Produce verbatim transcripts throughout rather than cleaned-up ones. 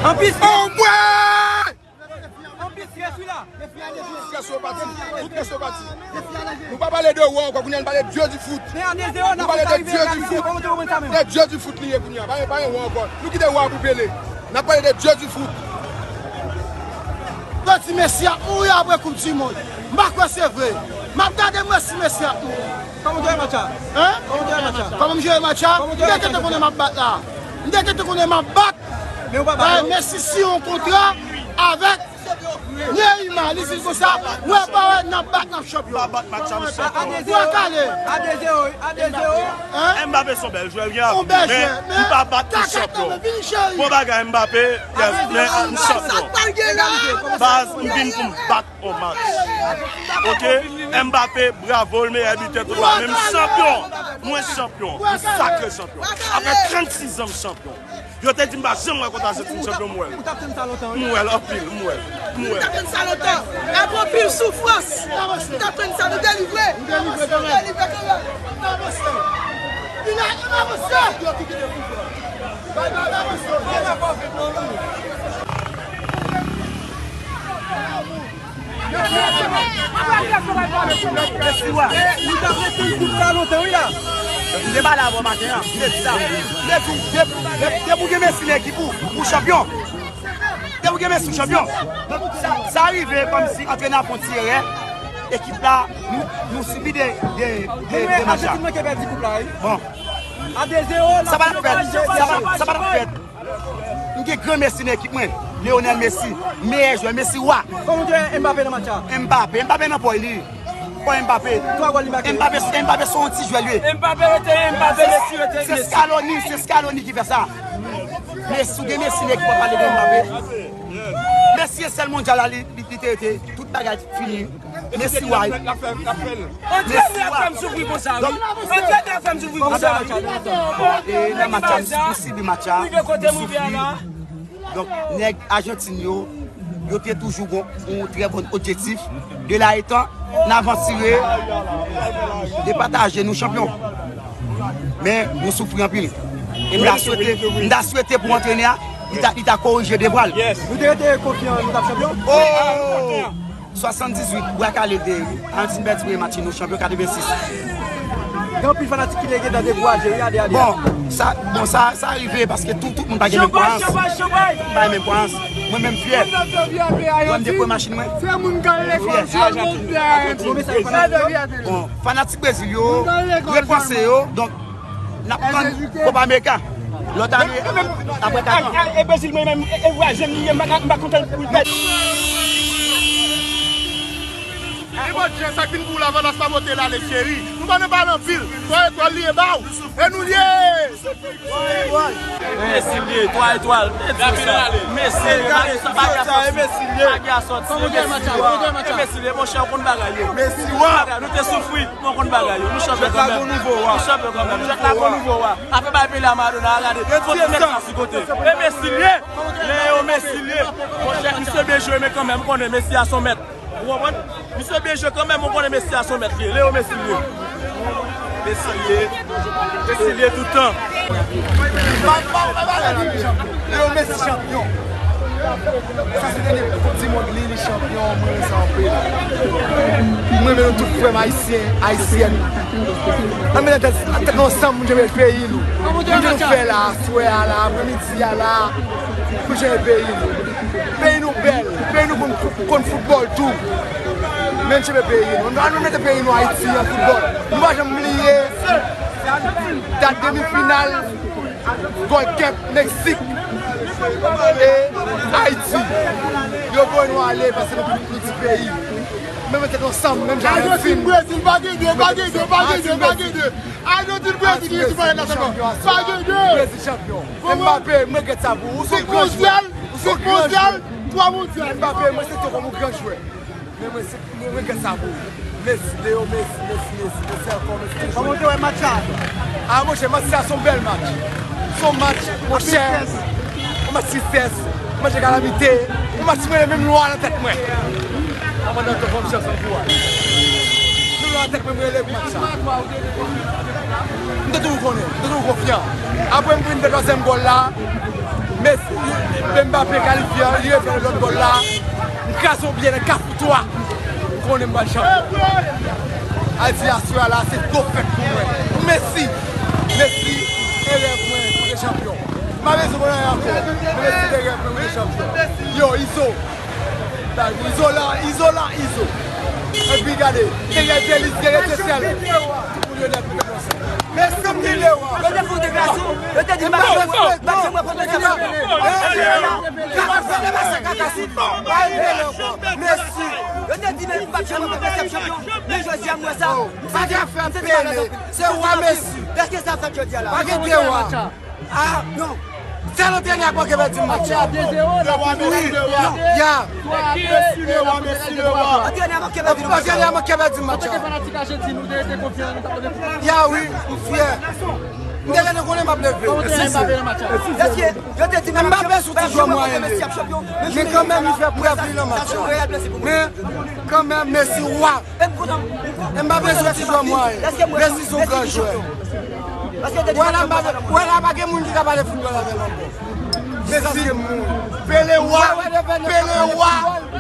An pis, an pis, je suis là. Tout kèsyon pati. Tout kèsyon pati. Nou pa pale de wò ankò, kounye a nou pale de Dieu du foot. Nou pale de Dieu du foot. Se Dieu du foot li ye kounye a. Pa gen, pa gen wò ankò. Nou kite wò a pou Pele. N ap pale de Dieu du foot. Yo di Messi ap mouri apre Koup di Mond. M pa kwè se vre. M ap gade m wè si Messi ap mouri. Kòman w te wè match la? Hein? Kòman w te wè match la? Kòman m jere match la? M te tete konnen m ap bat la. M te tete konnen m ap bat. Men ou pa bat, non? Messi siyen yon kontra avèk Neymar, li di l konsa, wè pa wè, n ap bat, n ap chanpyon. M pa bat match la, m chanpyon. Bwa kale. A de zewo, a de zewo. Hein? Mbappé se yon bèl jwè, li gen avni, men m pa bat pou chanpyon. Bon bagay, Mbappé, yes, men m chanpyon. Baz, m vin pou m bat on match. Ok? Mbappé, bravo, l meyè bitè tout bagay, men m chanpyon. Mwen chanpyon. M sakre chanpyon. Apre trannsis an, m chanpyon. Yo te di m pa janm wè kont Ajantin chanpyon, m wè l. Ou t ap tann sa lontan, wi. M wè l anpil, m wè l, m wè l. Ou t ap tann sa lontan. Apre anpil soufrans, ou t ap tann sa, nou delivre. Nou delivre kanmenm. Nou delivre kanmenm. Messi wa, nou t ap rete koup sa lontan, wi la. M te pale avè w maten an, m te di sa. M te di w, depi, depi, depi w gen Messi nan ekip ou, ou chanpyon. Depi w gen Messi, ou chanpyon. Sa, sa rive kòmsi antrenè a fè yon ti erè. Ekip la, nou, nou sibi de, de, de, de match la. Bon. A de zewo, sa pa t ap fèt. Sa pa, sa pa t ap fèt. M gen gran Messi nan ekip mwen. Lionel Messi, meyè jwè, Messi wa. Kòman w te wè Mbappé nan match la? Mbappé, Mbappé nan pòy li. Kòman Mbappé? Twa gòl li make. Mbappé, Mbappé se yon ti jwè li ye. Mbappé rete, Mbappé, Messi rete, Messi. Se Scaloni, se Scaloni ki fè sa. Messi, ou gen Messi nan ekip w ap pale de Mbappé. Messi se sèl mondyal la li, li, li te rete. Tout bagay fini. Messi wa. Antrenè ap fè m soufri konsa, wi. Antrenè ap fè m soufri konsa, wi. E nan match la, m sibi match la. Rive kote m rive a la. Donk, nèg Ajantin yo, yo te toujou gon yon trè bon objektif. De la etan, n avanse, depataje, nou chanpyon. Men, nou soufri anpil. E m ta swete, m ta swete pou antrenè a, li ta, li ta korije devwa l. Nou te rete konfyan, nou t ap chanpyon. Oh! Swasanndizuit, bwa kale de Arjantin pèdi premye match li, nou chanpyon katrevensis. Gen anpil fanatik ki te gentan dekouraje, wi, ade, ade. Bon, sa, bon, sa, sa rive paske tout, tout moun pa gen menm kwayans. Chanpay, chanpay, chanpay. Pa gen menm kwayans. Mwen menm fyè. Mwen m dekouvri machin mwen. Se moun k al lekòl, se moun k al lekòl. Bon, fanatik Brezil yo, repanse yo, donk, n ap tann Copa America. Lòt ane, apre kat an. E Brezil mwen menm, e vwazen li ye, m pa ka, m pa kontan pou l pèdi. E Bondye, sa k vin pou w la, Vanas pa pote l ale, cheri. Nou pa nan pale anpil. Twa etwal li ye ba w. E nou l ye. Messi l ye, twa etwal. Messi l ye, bagay a sòti, bagay a sòti. Messi l ye, monchè, w konn bagay yo. Messi wa. Nou te soufri. Nou konn bagay yo, nou chanpyon kanmenm. Nou chanpyon kanmenm. Jwèt la gon nouvo wa. Afè bay Pele a Maradona a, gade. Kote nèg sa sou kote. E Messi l ye. Leo Messi l ye. Monchè, misye byen jwe, men kanmenm, m konnen Messi a se yon mèt. Ou konprann? Misye byen jwe kanmenm, m konnen Messi a se yon mèt li ye. Leo Messi l ye. Messi l ye. Messi l ye toutan. Leo Messi chanpyon. Sa se dènye Koup di Mond li, li chanpyon, mwen renmen sa anpil. Mwen renmen nou tout frè m ayisyen, ayisyèn. Ann met tèt, tèt nou ansanm pou nou jere peyi nou. Pou nou fè la, aswè a la, aprèmidi a la, pou jere peyi nou. Peyi nou bèl, peyi nou konn, konn foutbòl tou. Men n cheve peyi nou. Ann nou mete peyi nou Ayiti an foutbòl. Nou pa janm bliye dat demi final Gold Cup Meksik e Ayiti. Yo voye nou ale paske nou, nou ti peyi. Men mete nou ansanm, menm jan Ajantin, Brezil, pa gen de, pa gen de, pa gen de, pa gen de. Ajantin, Brezil, ki sou pale la sèlman. Pa gen de. Brezil chanpyon. Mbappé, m regrèt sa pou ou. Ou se yon gran jwè. Ou se yon gran jwè. Twa mondyal. Mbappé, mwen se te kòm yon gran jwè. Men mwen se, mwen regrèt sa pou ou. Messi, Leo Messi, Messi, Messi, Messi ankò, Messi toujou. Kòman w te wè match la? A, monchè, match sa se yon bèl match. Yon match, monchè, yon match tristès, yon match de kalamite, yon match mwen menm lwa nan tèt mwen. Avan nan fòm chans an pou a. Menm lwa nan tèt mwen, mwen rele pou match sa. M te toujou konnen, m te toujou konfyan. Apre m vin fè twazyèm gòl la, Messi, Mbappé kalifye, li refè lòt gòl la. M kraze yon byè nan Kafou twa. M konnen m pral chanpyon. Al di aswè a la, se do fèt pou mwen. Messi, Messi, e rèv mwen pou te chanpyon. M pa bezwen konnen ankò. Men Messi te rèv mwen pou te chanpyon. Yo, Izo. Izo la, Izo la, Izo. Epi gade, genyen Delis, genyen Sesèl. Tout moun yo nèt pou te konsa. Messi, Messi, yo te fè yon deklarasyon, yo te di, "Mbappé, Mbappé, mwen pran Messi chanpyon." Mbappé, Mbappé, Mbappé, Mbappé, Mbappé, Mbappé, Messi. Yo te di, "Men Mbappé, mwen pran Messi chanpyon." Men jodi a, m wè sa. Oh, m santi, sa te fè m santi pele. Se wa Messi. Èske sa fèt jodi a la? Pa gen de wa. Ah, non. Sèl antrenè a k manke pèdi match la. Wi, non, ya. Antrenè a manke pèdi match la. Antrenè a manke pèdi match la. Ya, wi, m fyè. M te gentan konnen m ap leve. Èske yo te di Mbappé sou ti jwè mwayen li ye. Men kanmenm, li fè prèv li nan match la. Men kanmenm, Messi wa. Mbappé se yon ti jwè mwayen. Messi se yon gran jwè. Wè la, Mbappé, wè la, pa gen moun ki ka pale foutbòl avè l ankò. Messi, Pele wa, Pele wa,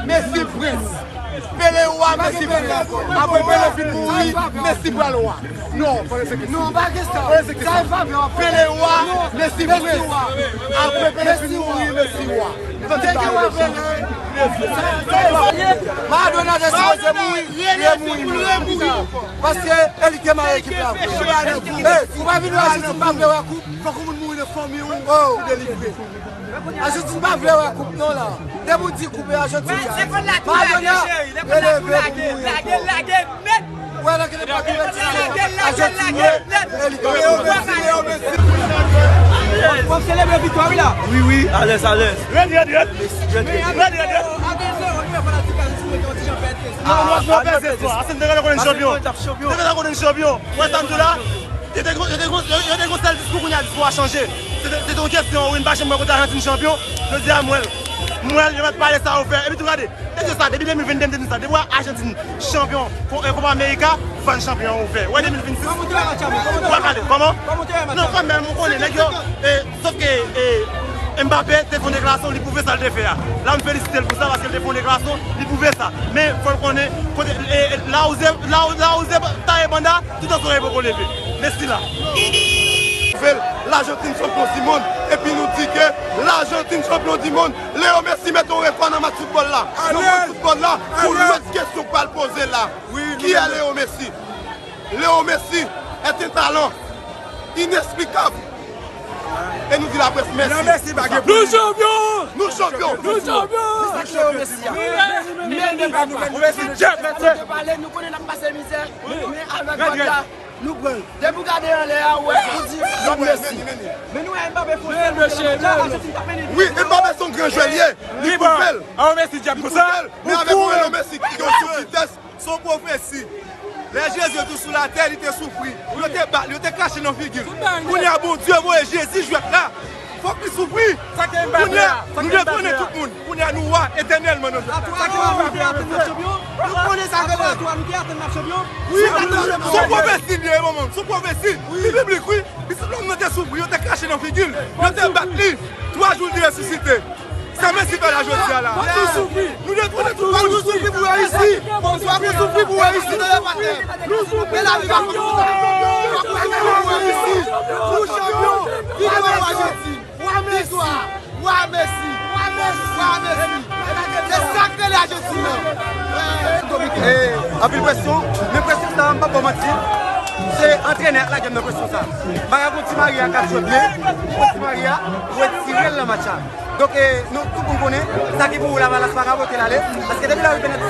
Messi prens. Pele wa, Messi prens. Apre Pele fin mouri, Messi pral wa. Non, pa gen sa. Pele wa, Messi prens. Apre Pele fin mouri, Messi wa. Tande ki w ap fè la. Maradona te sipoze mouri, li remouri. Paske e li ki te mare ekip la. Ey, ou pa vin wè Ajantin pa vle wè koup. Fòk yon moun mouri nan fanmi w pou delivre. Ajantin pa vle wè koup non la. Depi w di koup e Ajantin. Maradona, releve pou mouri ankò. Wè nan ki nenpòt ki mete Ajantin ye, e li ka fè. W ap selebre viktwa wi la. Wi, wi, alèz, alèz. Rèd, rèd, rèd. Rèd, rèd, rèd. Non, non, non, pèse twa. Ajantin te gentan konnen chanpyon. Te gentan konnen chanpyon. Wè sa m di w la? Yo te gon, yo te gon, yo, yo te gon sèl diskou, kounye a diskou a chanje. Se te, se te yon kesyon, wi, m pa janm wè kote Ajantin chanpyon. Jodi a, m wè l. M wè l, yo mèt pale sa yo fè. Epi tou gade, te di sa, depi de mil vennde, m te di sa. Depi w wè Ajantin chanpyon, ko-, e, Copa America, fò n chanpyon ouvè. Wè de mil vennsis, w ap gade, kòman? Non, kanmenm, ou konnen, nèg yo, e, sòf ke, e, Mbappé te fè yon deklarasyon, li pwouve sa l te fè a. La, m felisite l pou sa, paske l te fè yon deklarasyon, li pwouve sa. Men, fò l konnen, kote, e, e, la ou ze, la ou, la ou ze taye banda, Tout an soleil poko leve. Messi la. Fè l, Lajantin chanpyon di mond. Epi nou di ke Lajantin chanpyon di mond. Leo Messi mete yon rekò nan match foutbòl la. Nan mond foutbòl la, pou lòt kesyon k pral poze la. Kiyès Leo Messi? Leo Messi est un talent inexplicable. E nou di laprès mèsi. Leo Messi pa gen pou li. Nou chanpyon! Nou chanpyon! Nou chanpyon! Se sa k Leo Messi a. Men, men, men, men, nou konnen n ap pase mizè. Men avèk banda, nou pran l. Depi w gade anlè a, ou wè, ou di, "Leo Messi." Men nou wè Mbappé fè yon sèl nan match la, Ajantin t ap mennen. Wi, Mbappé se yon gran jwè li ye. Li pwouve l. Li pwouve l. Men avèk Leo Messi ki gen yon sou vitès. Se yon pwofesi. Lè Jezi te sou latè, li te soufri. Yo te bat li, yo te krache nan figi l. Kounye a, Bondye voye Jezi jwèt la. Fòk li soufri. Kounye a, nou detwone tout moun. Kounye a, nou wa etènèlman nan jwèt la. Nou konnen sa ke la. Wi, se yon pwofesi li ye, manman. Se yon pwofesi. Li biblik, wi. Pitit lòm nan te soufri, yo te krache nan figi l. Yo te bat li. Twa jou, li te resisite. Sa Messi fè la jodi a la. Nou detwone tout moun. Nou soufri pou reyisi. Nou soufri pou reyisi. Nou soufri pou reyisi. Nou chanpyon. Viktwa pou Ajantin. Viktwa. Wa Messi. Wa Messi. Wa Messi. Se sa k rele Ajantin nan. E, anpil presyon. Men presyon sa, m p ap ba w manti. Se antrenè a k lage m nan presyon sa. Maragon Di Maria k ap jwe byen. Di Maria retire l nan match la. Donk, e, nou tout moun konnen, sa ki pou Lavalas pa ka pote l ale, paske depi l arive nan,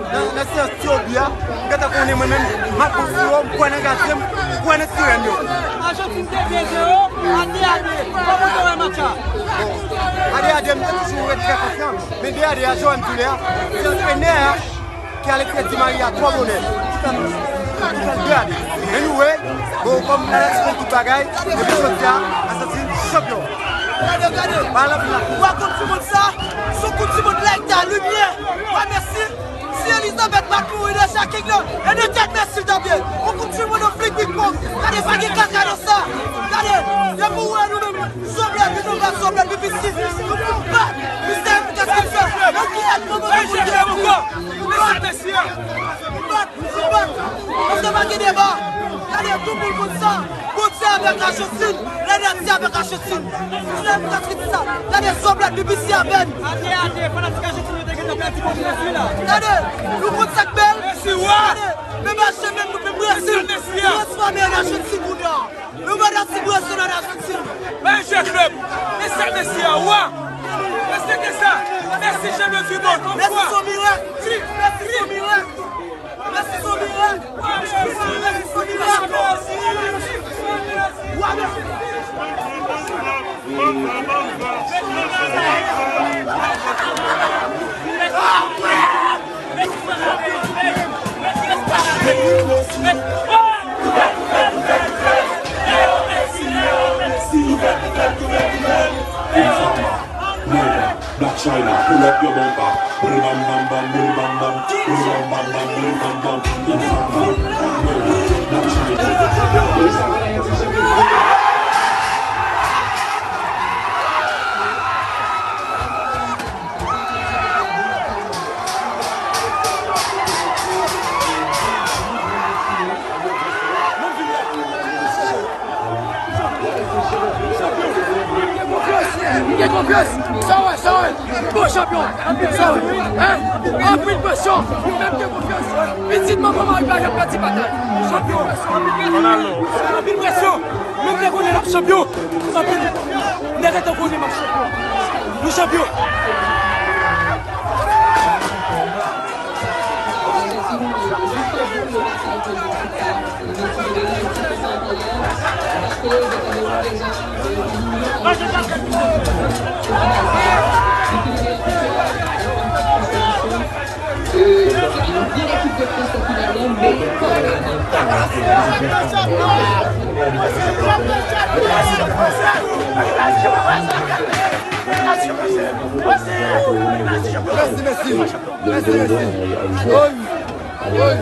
nan, nan seyans tire o bi a, m gentan konnen mwen menm, m ap pran sou yo, m kwè nan gadyen m, m kwè nan siren yo. Ajantin te de zewo a de a de. Kòman w te wè match la? Bon, a de a de, m te toujou ret trè konfyan, men de a de a, jan w wè m di w lè a, se antrenè a, ki al ekspè Di Maria twò bonè, ki fè m, ki fè m de a de. Men nou wè, bon, kòm Alex konn tout bagay, epi jodi a, Ajantin Gade, gade. Ou wè koup di mond sa? Sou koup di mond la, ta limyè. Ou wè Messi. Si Elizabeth pa t mouri deja, King nan. E de tèt Messi l t ap ye. Ou koup di mond an flik big pong. Gade, pa gen kaka nan sa. Gade, depi ou wè nou menm. Zoblèd, nou pa zoblèd, B B C. Nou pou bat. Misye Kaskit sa. Yo ki èt nan move moun. Messi, Messi. Misye bat. Misye bat. Misye pa gen deba. Gade, tout moun konn sa. Bondye avèk Ajantin, lè nèg se avèk Ajantin. Misye Kaskit sa. Gade, zoblèd, B B C avè n. Ate, ate, fanatik Ajantin yo te gentan pèdi kont Brezil la. Gade, nou konn sa k bèl. Gade, men mache menm nou menm Brezil. Transfòme an Ajantin kounye a. Nou mande ti Brezil an Ajantin. Men jwe klèb. Men sa Messi a, wa. Respekte sa. Messi, champion du monde. Messi, se yon mirak. Messi, se yon mirak. Messi, se yon mirak. Messi, se yon mirak. Black China, pull up your bumper. Pull bam bam bam, pull bam bam, pull bam bam bam, pull bam bam. Black China. M gen konfyans. M gen konfyans. Sa w wè, sa w wè. Bon chanpyon. Sa w wè. Hein? Anpil presyon. Men m gen konfyans. Pitit manman mari pa janm pèdi batay. Chanpyon. Anpil presyon. Men m te konnen l ap chanpyon. Anpil. M te gentan konnen m ap chanpyon. Nou chanpyon. Mèsi, mèsi. Mèsi, mèsi. Oy. Oy.